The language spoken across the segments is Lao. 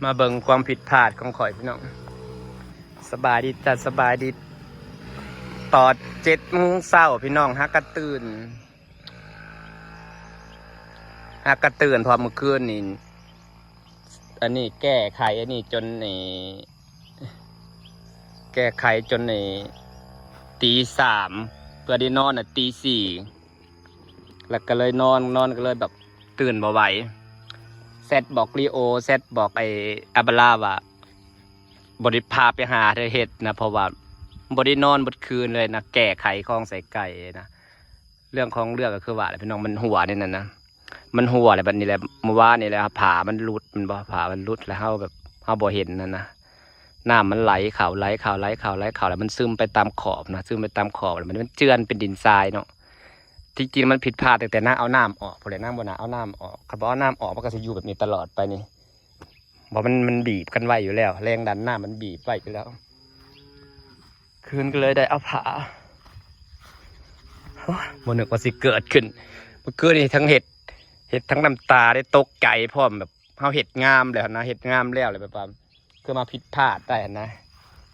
ມາເບິ່ງຄວາມຜິດພາດຂອງຂ້ອຍພີ່ນ້ອງ. ສະບາຍດີຈ້າ ສະບາຍດີ ຕອນເຈັດໂມງເຊົ້າພີ່ນ້ອງ ຫາກະຕື່ນ ຫາກະຕື່ນ ເພາະເມື່ອຄືນນີ້ ອັນນີ້ແກ້ໄຂອັນນີ້ຈົນນີ້ ແກ້ໄຂຈົນນີ້ຕີສາມ ເພື່ອໄດ້ນອນນະຕີສີ່ ແລ້ວກໍເລີຍນອນ ນອນກໍເລີຍແບບຕື່ນບໍ່ໄຫວ. ແຊັດບອກລີໂອ ແຊັດບອກໄອ້ອາບາລາວ່າ ບໍ່ໄດ້ພາໄປຫາເຮັດນະ ເພາະວ່າບໍ່ໄດ້ນອນເບິດຄືນເລີຍນະ ແກ້ໄຂຂອງໃສ່ໄກ່ນະ. ເລື່ອງຂອງເລື່ອງກໍຄືວ່າແຫຼະພີ່ນ້ອງ ມັນຮົ່ວໃນນັ້ນນະ ມັນຮົ່ວແລ້ວ ບັດນີ້ແຫຼະ ມື້ວານນີ້ແຫຼະ ຜ້າມັນຫຼຸດແມ່ນບໍ່ ຜ້າມັນຫຼຸດ ແລ້ວເຮົາແບບ ເຮົາບໍ່ເຫັນຫັ້ນນະ ນ້ຳມັນໄຫຼເຂົ້າ ໄຫຼເຂົ້າ ໄຫຼເຂົ້າ ໄຫຼເຂົ້າ ແລ້ວມັນຊຶມໄປຕາມຂອບນະ ຊຶມໄປຕາມຂອບ ແລ້ວມັນ ມັນເຈື່ອນເປັນດິນຊາຍເນາະ. ທີ່ຈິງມັນຜິດພາດຕັ້ງແຕ່ນາງເອົານ້ຳອອກພຸ້ນແຫຼະ ນາງບໍ່ໜ້າເອົານ້ຳອອກ ຄັນບໍ່ເອົານ້ຳອອກ ມັນກໍຊິຢູ່ແບບນີ້ຕະຫຼອດໄປນີ້ ເພາະມັນ ມັນບີບກັນໄວ້ຢູ່ແລ້ວ ແຮງດັນນ້ຳມັນບີບໄວ້ຢູ່ແລ້ວ. ຄືນກໍເລີຍໄດ້ເອົາຜ້າ ໂອ້ຍ ບໍ່ນຶກວ່າຊິເກີດຂຶ້ນ ເມື່ອຄືນນີ້ທັງເຮັດ ເຮັດທັງນ້ຳຕາໄດ້ ຕົກໃຈພ້ອມ ແບບເຮົາເຮັດງາມແລ້ວນະ ເຮັດງາມແລ້ວ ແລ້ວແບບວ່າ ຄືມາຜິດພາດໄດ້ຫັ້ນນະ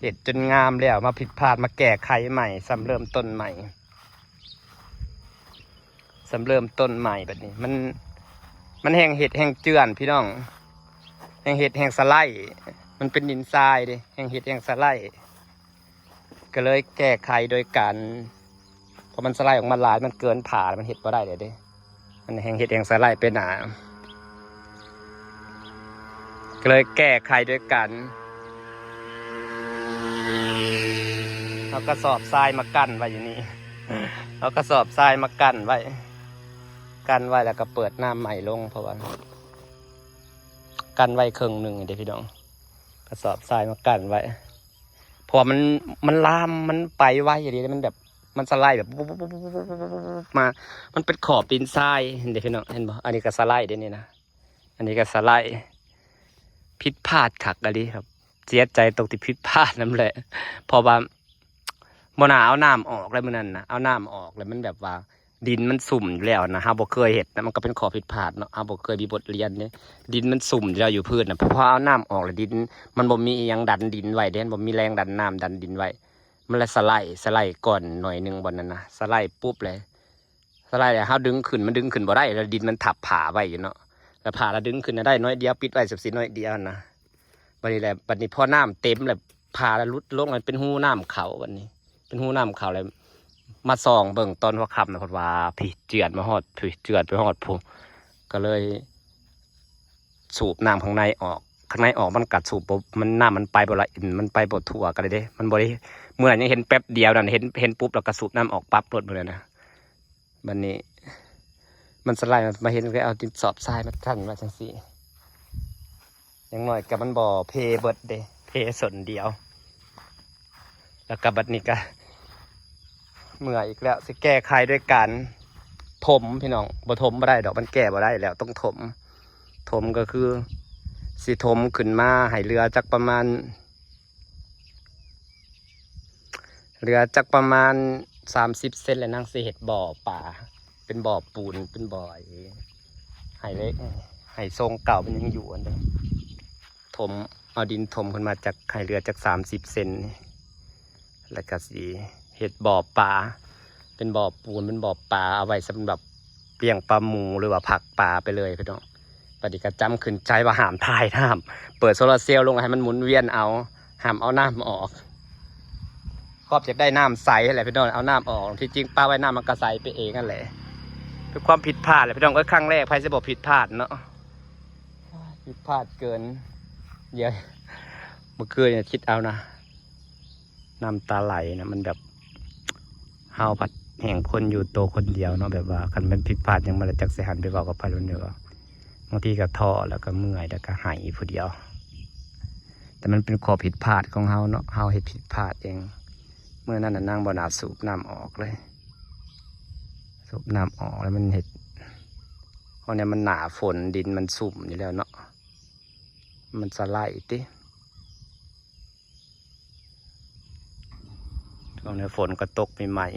ເຮັດຈົນງາມແລ້ວ ມາຜິດພາດ ມາແກ້ໄຂໃໝ່ ຊ້ຳເລີ່ມຕົ້ນໃໝ່ ຊ້ຳເລີ່ມຕົ້ນໃໝ່ ບັດນີ້ມັນ ມັນແຮ່ງເຮັດແຮ່ງເຈື່ອນພີ່ນ້ອງ ແຮ່ງເຮັດແຮ່ງສະໄລ ມັນເປັນດິນຊາຍເດ້ ແຮ່ງເຮັດແຮ່ງສະໄລ ກໍເລີຍແກ້ໄຂໂດຍການ ເພາະມັນສະໄລອອກມາຫຼາຍ ມັນເກີນຜ້າ ມັນເຮັດບໍ່ໄດ້ແລ້ວເດ້ ມັນແຮ່ງເຮັດແຮ່ງສະໄລໄປໜ້າ ກໍເລີຍແກ້ໄຂໂດຍການເອົາກະສອບຊາຍມາກັ້ນໄວ້ຢູ່ນີ້ ເອົາກະສອບຊາຍມາກັ້ນໄວ້ ກັ້ນໄວ້ແລ້ວກໍເປີດນ້ຳໃໝ່ລົງ ເພາະວ່າ ກັນໄວ້ເຄິ່ງໜຶ່ງເດ້ພີ່ນ້ອງ ກະສອບຊາຍມາກັ້ນໄວ້ ເພາະວ່າມັນ ມັນລາມ ມັນໄປໄວອີ່ຫຼີເດ້ ມັນແບບ ມັນສະໄລແບບ ມາ ມັນເປັນຂອບດິນຊາຍເດ້ພີ່ນ້ອງ ເຫັນບໍ່ ອັນນີ້ກໍສະໄລເດ້ນີ້ນະ ອັນນີ້ກໍສະໄລ ຜິດພາດຄັກອີ່ຫຼີ ແບບເສຍໃຈຕົກທີ່ຜິດພາດນຳແຫຼະ ເພາະວ່າ ບໍ່ໜ້າເອົານ້ຳອອກແລ້ວມື້ນັ້ນນະ ເອົານ້ຳອອກແລ້ວມັນແບບວ່າ ດິນມັນຊຸ່ມຢູ່ແລ້ວນະ ເຮົາບໍ່ເຄີຍເຮັດນະ ມັນກໍເປັນຂໍ້ຜິດພາດເນາະ ເຮົາບໍ່ເຄີຍມີບົດຮຽນເດ້ ດິນມັນຊຸ່ມຢູ່ແລ້ວຢູ່ພື້ນນະ ພໍເອົານ້ຳອອກແລ້ວດິນ ມັນບໍ່ມີອີ່ຫຍັງດັນດິນໄວ້ເດ້ ມັນບໍ່ມີແຮງດັນນ້ຳດັນດິນໄວ້ ມັນລະສະໄລ ສະໄລກ່ອນໜ້ອຍໜຶ່ງບ່ອນນັ້ນນະ ສະໄລປຸບເລີຍ ສະໄລແລ້ວເຮົາດຶງຂຶ້ນ ມັນດຶງຂຶ້ນບໍ່ໄດ້ ແລ້ວດິນມັນທັບຜ້າໄວ້ຢູ່ເນາະ ແລ້ວຜ້າລະດຶງຂຶ້ນນະໄດ້ໜ້ອຍດຽວ ປິດໄວ້ສ່ຳຊີ້ໜ້ອຍດຽວຫັ້ນນະ ບັດນີ້ແຫຼະ ບັດນີ້ພໍນ້ຳເຕັມແລ້ວ ຜ້າລະຫຼຸດລົງ ມັນເປັນຮູນ້ຳເຂົ້າ ບັດນີ້ເປັນຮູນ້ຳເຂົ້າ ແລ້ວມາສ່ອງເບິ່ງຕອນຫົວຄ່ຳນະ ເພິ່ນວ່າ ພີ້ ເຈື່ອນມາຮອດພີ້ ເຈື່ອນໄປຮອດພຸ້ນ ກໍເລີຍສູບນ້ຳຂ້າງໃນອອກ ຂ້າງໃນອອກມັນກໍສູບບໍ່ ມັນ ນ້ຳມັນໄປບໍ່ລະ ມັນໄປບໍ່ທົ່ວກັນເດ້ ມັນບໍ່ໄດ້ ເມື່ອນັ້ນຍັງເຫັນແປັບດຽວນັ້ນ ເຫັນ ເຫັນປຸບແລ້ວກໍສູບນ້ຳອອກປັບໂລດມື້ນັ້ນນະ ບັດນີ້ມັນສະໄລມາ ມາເຫັນກໍເອົາດິນສອບຊາຍມາກັ້ນໄວ້ຈັ່ງຊີ້ ຢ່າງໜ້ອຍກໍມັນບໍ່ເພເບິດເດ້ ເພສົ້ນດຽວ ແລ້ວກໍບັດນີ້ກໍເມື່ອຍອີກແລ້ວ ຊິແກ້ໄຂໂດຍການຖົມພີ່ນ້ອງ ບໍ່ຖົມບໍ່ໄດ້ດອກ ມັນແກ້ບໍ່ໄດ້ແລ້ວ ຕ້ອງຖົມ ຖົມກໍຄືຊິຖົມຂຶ້ນມາໃຫ້ເຫຼືອຈັກປະມານ ເຫຼືອຈັກປະມານສາມສິບເຊັນ ແລ້ວນາງຊິເຮັດບໍ່ປາ ເປັນບໍ່ປູນ ເປັນບໍ່ ໃຫ້ເລະ ໃຫ້ຊົງເກົ່າມັນຍັງຢູ່ຫັ້ນເດ້ ຖົມ ເອົາດິນຖົມຂຶ້ນມາຈັກ ໃຫ້ເຫຼືອຈັກສາມສິບເຊັນນີ້ ແລ້ວກໍຊິເຮັດບໍ່ປາ ເປັນບໍ່ປູນ ເປັນບໍ່ປາ ເອົາໄວ້ສຳລັບລ້ຽງປາໝູ ຫຼືວ່າພັກປາໄປເລີຍພີ່ນ້ອງ. ບັດນີ້ກໍຈຳຂຶ້ນໃຈວ່າຫ້າມຖ່າຍນ້ຳ ເປີດໂຊລາເຊວລົງໃຫ້ມັນໝູນວຽນເອົາ ຫ້າມເອົານ້ຳອອກ. ຄອບຢາກໄດ້ນ້ຳໃສຫັ້ນແຫຼະພີ່ນ້ອງ ເອົານ້ຳອອກ ທີ່ຈິງປາໄວ້ນ້ຳມັນກໍໃສໄປເອງຫັ້ນແຫຼະ ເປັນຄວາມຜິດພາດແຫຼະພີ່ນ້ອງເອີຍ ຄັ້ງແລກໃຜຊິບໍ່ຜິດພາດເນາະ ຜິດພາດເກີນ ດຽວ ເມື່ອຄືນນີ້ຄິດເອົານະ ນ້ຳຕາໄຫຼນະ ມັນແບບ ເຮົາພັດແຮ່ງຄົນຢູ່ໂຕຄົນດຽວເນາະ ແບບວ່າຄັນມັນຜິດພາດຫຍັງມາແລ້ວ ຈັກຊິຫັນໄປເວົ້າກັບໃຜ ມັນແບບວ່າ ບາງທີກໍທໍ້ ແລ້ວກໍເມື່ອຍ ແລ້ວກໍໄຫ້ຜູ້ດຽວ ແຕ່ມັນເປັນຂໍ້ຜິດພາດຂອງເຮົາເນາະ ເຮົາເຮັດຜິດພາດເອງ. ມື້ນັ້ນນະ ນາງບໍ່ໜ້າສູບນ້ຳອອກເລີຍ ສູບນ້ຳອອກແລ້ວມັນເຮັດ ເພາະນີ້ມັນໜ້າຝົນ ດິນມັນຊຸ່ມຢູ່ແລ້ວເນາະ ມັນສະໄລຕິ. ຊ່ວງນີ້ຝົນກໍຕົກໃໝ່ໆ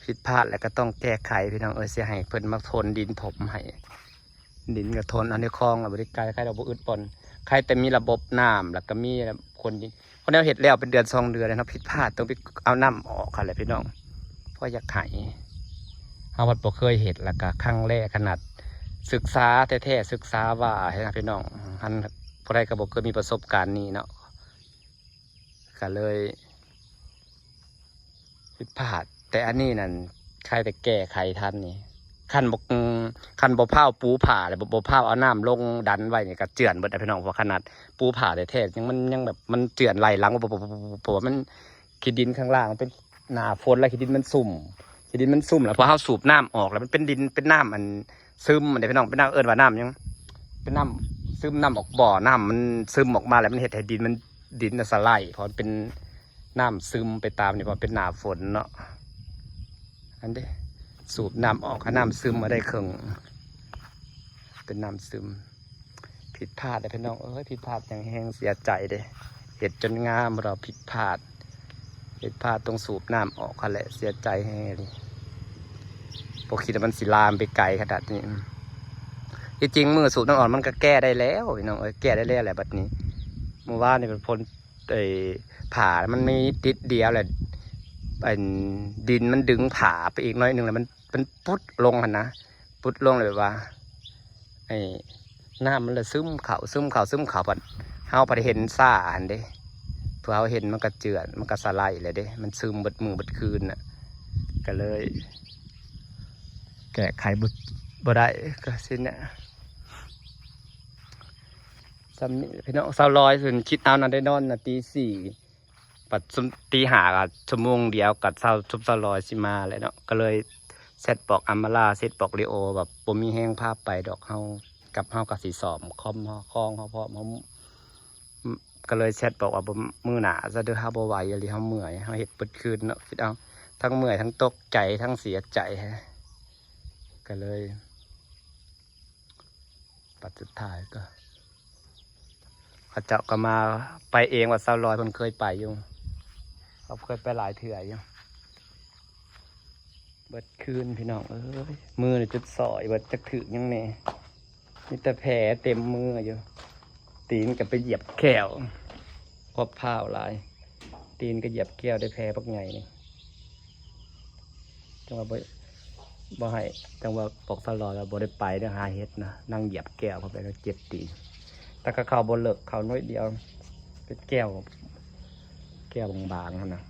ຜິດພາດແລ້ວກໍຕ້ອງແກ້ໄຂພີ່ນ້ອງເອີຍ ຊິໃຫ້ເພິ່ນມາຖົມດິນຖົມໃຫ້ ດິນກໍທົນ ອັນນີ້ຄອງລະບໍ່ໄດ້ໄກ ໃຄດອກບໍ່ອຶດບ່ອນ ໃຄແຕ່ມີລະບົບນ້ຳ ແລ້ວກໍມີຄົນ ຄົນແນວເຮັດແລ້ວເປັນເດືອນສອງເດືອນແລ້ວເນາະ ຜິດພາດ ຕ້ອງໄປເອົານ້ຳອອກຫັ້ນແຫຼະພີ່ນ້ອງ ເພາະຢາກໃຫ້ ເຮົາພັດບໍ່ເຄີຍເຮັດ ແລ້ວກໍຄັ້ງແລກຂະໜາດ ສຶກສາແທ້ໆ ສຶກສາວ່າຫັ້ນນະພີ່ນ້ອງ ຫັ້ນ ຜູ້ໃດກໍບໍ່ເຄີຍມີປະສົບການນີ້ເນາະ ກໍເລີຍຜິດພາດ ແຕ່ອັນນີ້ນັ້ນ ໃຄແຕ່ແກ້ໄຂທັນນີ້ ຄັນບໍ່ ຄັນບໍ່ພ້າວປູຜ້າ ແລ້ວບໍ່ ບໍ່ພ້າວເອົານ້ຳລົງດັນໄວ້ນີ້ ກໍເຈື່ອນເບິດນະພີ່ນ້ອງ ເພາະຂະໜາດປູຜ້າແທ້ໆ ຍັງ ມັນຍັງແບບ ມັນເຈື່ອນໄຫຼຫຼັງ ເພາະວ່າມັນ ຂີ້ດິນຂ້າງລ່າງມັນເປັນໜ້າຝົນ ແລ້ວຂີ້ດິນມັນຊຸ່ມ ຂີ້ດິນມັນຊຸ່ມ ແລ້ວພໍເຮົາສູບນ້ຳອອກ ແລ້ວມັນເປັນດິນ ເປັນນ້ຳອັນ ຊຶມ ອັນນີ້ພີ່ນ້ອງ ເປັນນ້ຳ ເອີ້ນວ່ານ້ຳຫຍັງ ເປັນນ້ຳຊຶມ ນ້ຳອອກບໍ່ ນ້ຳມັນຊຶມອອກມາ ແລ້ວມັນເຮັດໃຫ້ດິນມັນ ດິນນະສະໄລ ເພາະມັນເປັນນ້ຳຊຶມໄປຕາມນີ້ ເພາະເປັນໜ້າຝົນເນາະ ອັນເດ້ ສູບນ້ຳອອກ ເອົານ້ຳຊຶມມາໄດ້ເຄິ່ງ ເປັນນ້ຳຊຶມ ຜິດພາດເດ້ພີ່ນ້ອງເອີຍ ຜິດພາດຢ່າງແຮງ ເສຍໃຈເດ້ ເຮັດຈົນງາມ ແລ້ວຜິດພາດ ຜິດພາດຕ້ອງສູບນ້ຳອອກຫັ້ນແຫຼະ ເສຍໃຈແຮງອີ່ຫຼີ ບໍ່ຄິດວ່າມັນຊິລາມໄປໄກຂະໜາດນີ້ ທີ່ຈິງມື້ສູບນ້ຳອອກມັນກໍແກ້ໄດ້ແລ້ວພີ່ນ້ອງເອີຍ ແກ້ໄດ້ແລ້ວແຫຼະບັດນີ້ ມື້ວານນີ້ມັນຝົນ ໄອ້ ຜ້າມັນມີຕິດດຽວແຫຼະ ອັນ ດິນມັນດຶງຜ້າໄປອີກໜ້ອຍໜຶ່ງ ແລ້ວມັນ ມັນປຸດລົງຫັ້ນນະ ປຸດລົງແລ້ວແບບວ່າ ໄອ້ ນ້ຳມັນລະຊຶມເຂົ້າ ຊຶມເຂົ້າ ຊຶມເຂົ້າ ບັດເຮົາພັດເຫັນຊ້າຫັ້ນເດ້ ເພາະເຮົາເຫັນມັນກະເຈື່ອນ ມັນກະສະໄລແລ້ວເດ້ ມັນຊຶມເບິດມື້ເບິດຄືນນະ ກະເລີຍແກ້ໄຂບໍ່ ບໍ່ໄດ້ ກະຊີ້ນະ ສ່ຳນີ້ແຫຼະພີ່ນ້ອງ ສາວລອຍເພິ່ນຄິດເອົານະ ໄດ້ນອນນະຕີສີ່ ບັດຊຸມ ຕີຫ້າກໍຊົ່ວໂມງດຽວກໍຊາວ ຊຸມຊາວລອຍຊິມາແລ້ວເນາະ ກໍເລີຍແຊັດບອກອຳມາລາ ແຊັດບອກລີໂອ ແບບບໍ່ມີແຮງພາໄປດອກ ເຮົາກັບເຮົາກໍຊິຊ້ອມຄອມເຮົາ ຄອງເຮົາພ້ອມ ເຮົາ ກໍເລີຍແຊັດບອກວ່າ ມື້ໜ້າຊະເດີ ເຮົາບໍ່ໄຫວອີ່ຫຼີ ເຮົາເມື່ອຍ ເຮົາເຮັດເບິດຄືນເນາະ ຄິດເອົາ ທັງເມື່ອຍ ທັງຕົກໃຈ ທັງເສຍໃຈ ກໍເລີຍ ບັດສຸດທ້າຍກໍ ເຂົາເຈົ້າກໍມາໄປເອງ ວ່າຊາວລອຍເພິ່ນເຄີຍໄປຢູ່ ເຂົາເຄີຍໄປຫຼາຍເທື່ອຢູ່ ເບິດຄືນພີ່ນ້ອງເອີຍ ມືນີ້ຈົນສ້ອຍເບິດ ຈັກຖືກຫຍັງແດ່ ມີແຕ່ແຜເຕັມມືຢູ່ ຕີນກໍໄປຢຽບແຂ້ວ ຄວບພ້າວຫຼາຍ ຕີນກໍຢຽບແຂ້ວໄດ້ແຜບັກໃຫຍ່ນີ້ ຈັ່ງວ່າບໍ່ ບໍ່ໃຫ້ ຈັ່ງວ່າບອກຕະຫຼອດວ່າບໍ່ໄດ້ໄປເດີຫາເຫັດນະ ນັ່ງຢຽບແກ້ວເຂົ້າໄປແລ້ວເຈັບຕີນ ແຕ່ກໍເຂົ້າບໍ່ເລິກ ເຂົ້າໜ້ອຍດຽວ ເປັນແກ້ວ ແກ້ວບາງໆຫັ້ນນະ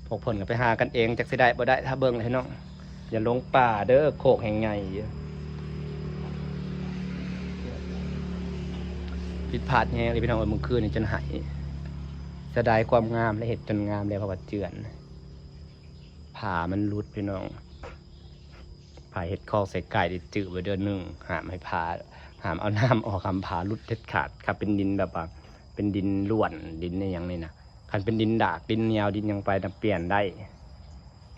ພວກເພິ່ນກໍໄປຫາກັນເອງ ຈັກຊິໄດ້ບໍ່ໄດ້ ຖ້າເບິ່ງແຫຼະພີ່ນ້ອງ ຢ່າລົງປ່າເດີ ໂຄກແຫ່ງໃຫຍ່ ຜິດພາດແຮງເລີຍພີ່ນ້ອງເອີຍ ມື້ຄືນນີ້ຈົນໄຫ້ ເສຍດາຍຄວາມງາມ ແລະເຮັດຈົນງາມແລ້ວ ເພາະວ່າເຈື່ອນ ຜ້າມັນຫຼຸດພີ່ນ້ອງ ຜ້າເຮັດຄອກໃສ່ໄກ່ໄດ້ຈື່ໄວ້ເດືອນໜຶ່ງ ຫ້າມໃຫ້ຜ້າ ຫ້າມເອົານ້ຳອອກ ຫ້າມຜ້າຫຼຸດເດັດຂາດ ຖ້າເປັນດິນແບບວ່າ ເປັນດິນລ້ວນ ດິນອີ່ຫຍັງນີ້ນະ ຄັນເປັນດິນດາກ ດິນໜຽວ ດິນຫຍັງໄປນະ ປ່ຽນໄດ້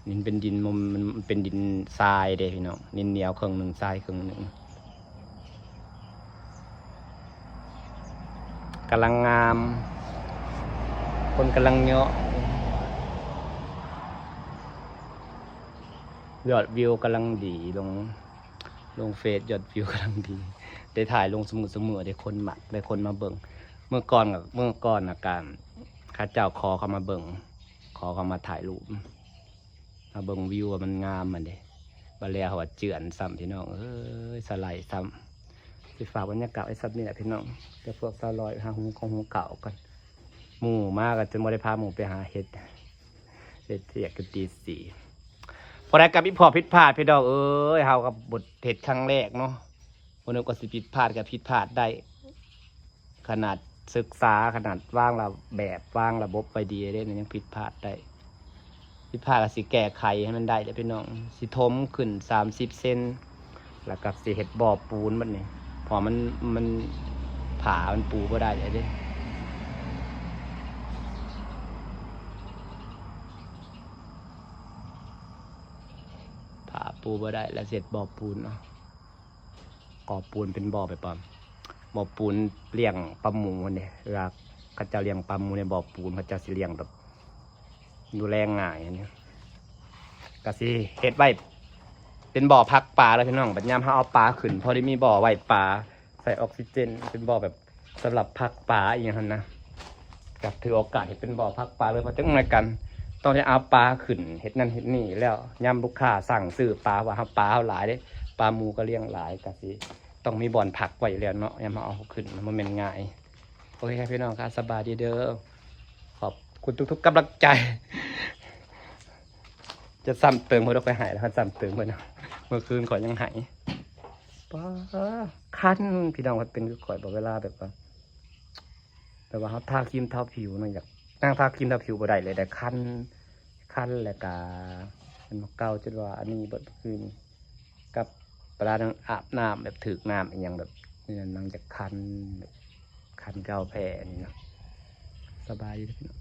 ດິນເປັນດິນ ມັນ ມັນເປັນດິນຊາຍເດ້ພີ່ນ້ອງ ດິນໜຽວເຄິ່ງໜຶ່ງ ຊາຍເຄິ່ງໜຶ່ງ ກຳລັງງາມ ຄົນກຳລັງເຍາະ ຍອດວິວກຳລັງດີ ລົງ ລົງເຟສ ຍອດວິວກຳລັງດີ ໄດ້ຖ່າຍລົງຊຸມື້ ຊຸມື້ ໄດ້ຄົນມັກ ໄດ້ຄົນມາເບິ່ງ ເມື່ອກ່ອນ ເມື່ອກ່ອນນະ ກະ ເຂົາເຈົ້າຂໍເຂົ້າມາເບິ່ງ ຂໍເຂົ້າມາຖ່າຍຮູບ ມາເບິ່ງວິວວ່າມັນງາມຫັ້ນເດ້ ບາດແລ້ວເຮົາວ່າເຈື່ອນຊ້ຳ ພີ່ນ້ອງເອີຍ ສະໄລຊ້ຳ ຊິຝາກບັນຍາກາດໄວ້ສ່ຳນີ້ແຫຼະພີ່ນ້ອງ ແຕ່ພວກຊາວລອຍຫາຫຸງຂອງຫຸງເຂົ້າກ່ອນ ໝູ່ມາກໍຈົນບໍ່ໄດ້ພາໝູ່ໄປຫາເຫັດ ເຮັດວຽກຈົນຕີສີ່ ພໍໄດ້ກັບອີ່ພໍຜິດພາດພີ່ນ້ອງເອີຍ ເຮົາກໍບົດເຮັດຄັ້ງແລກເນາະ ບໍ່ນຶກວ່າຊິຜິດພາດ ກໍຜິດພາດໄດ້ ຂະໜາດສຶກສາ ຂະໜາດວາງລະແບບ ວາງລະບົບໄວ້ດີເດ້ ຍັງຜິດພາດໄດ້ ຜິດພາດກໍຊິແກ້ໄຂໃຫ້ມັນໄດ້ເດ້ພີ່ນ້ອງ ຊິຖົມຂຶ້ນສາມສິບເຊັນ ແລ້ວກໍຊິເຮັດບໍ່ປູນບັດນີ້ ເພາະມັນ ມັນ ຝາມັນປູບໍ່ໄດ້ເດ້ ຝາປູບໍ່ໄດ້ ແລ້ວຊິເຮັດບໍ່ປູນເນາະ ກໍ່ປູນເປັນບໍ່ໄປປອມ ບໍ່ປູນລ້ຽງປາໝູຫັ້ນເດ້ ເວລາເຂົາເຈົ້າລ້ຽງປາໝູໃນບໍ່ປູນ ເຂົາເຈົ້າຊິລ້ຽງແບບ ດູແລງ່າຍຫັ້ນນະ ກະຊິເຮັດໄວ້ ເປັນບໍ່ພັກປາແລ້ວພີ່ນ້ອງ. ບັດຍາມເຮົາເອົາປາຂຶ້ນ ພໍໄດ້ມີບໍ່ໄວ້ປາ ໃສ່ອອກຊີເຈນ ເປັນບໍ່ແບບສຳລັບພັກປາອີ່ຫຍັງຫັ້ນນະ. ກໍຖືໂອກາດເຮັດເປັນບໍ່ພັກປາເລີຍ ເພາະຈັ່ງໃດກັນ ຕ້ອງໄດ້ເອົາປາຂຶ້ນ ເຮັດນັ້ນເຮັດນີ້ແລ້ວ. ຍາມລູກຄ້າສັ່ງຊື້ປາ ວ່າເຮົາ ປາເຮົາຫຼາຍເດ້ ປາໝູກໍລ້ຽງຫຼາຍ ກໍຊິຕ້ອງມີບ່ອນພັກໄວ້ຢູ່ແລ້ວເນາະ ຍາມເຮົາເອົາຂຶ້ນ ມັນບໍ່ແມ່ນງ່າຍ. ໂອເຄພີ່ນ້ອງຄະ ສະບາຍດີເດີ ຂອບຄຸນທຸກໆກຳລັງໃຈ. ຈະຊ້ຳເຕີມເພິ່ນ ຂ້ອຍໄຫ້ແລ້ວ ຊ້ຳເຕີມເພິ່ນ. ເມື່ອຄືນຂ້ອຍຍັງໄຫ້ ປ້າ ຄັນ ພີ່ນ້ອງ ເພິ່ນເປັນຄືຂ້ອຍບໍ່ ເວລາແບບວ່າ ແບບວ່າເຮົາທາຄຣີມທາຜິວເນາະ ຢາກ ນາງທາຄຣີມທາຜິວບໍ່ໄດ້ເລີຍ ໄດ້ຄັນ ຄັນ ແລ້ວກະເປັນໝາກເກົາ ຈົນວ່າອັນນີ້ເບິດຄືນ ກັບເວລານາງອາບນ້ຳ ແບບຖືກນ້ຳອີ່ຫຍັງແບບນີ້ນະ ນາງຈະຄັນ ແບບຄັນເກົາແພ້ນີ້ນະ. ສະບາຍດີເດີພີ່ນ້ອງ.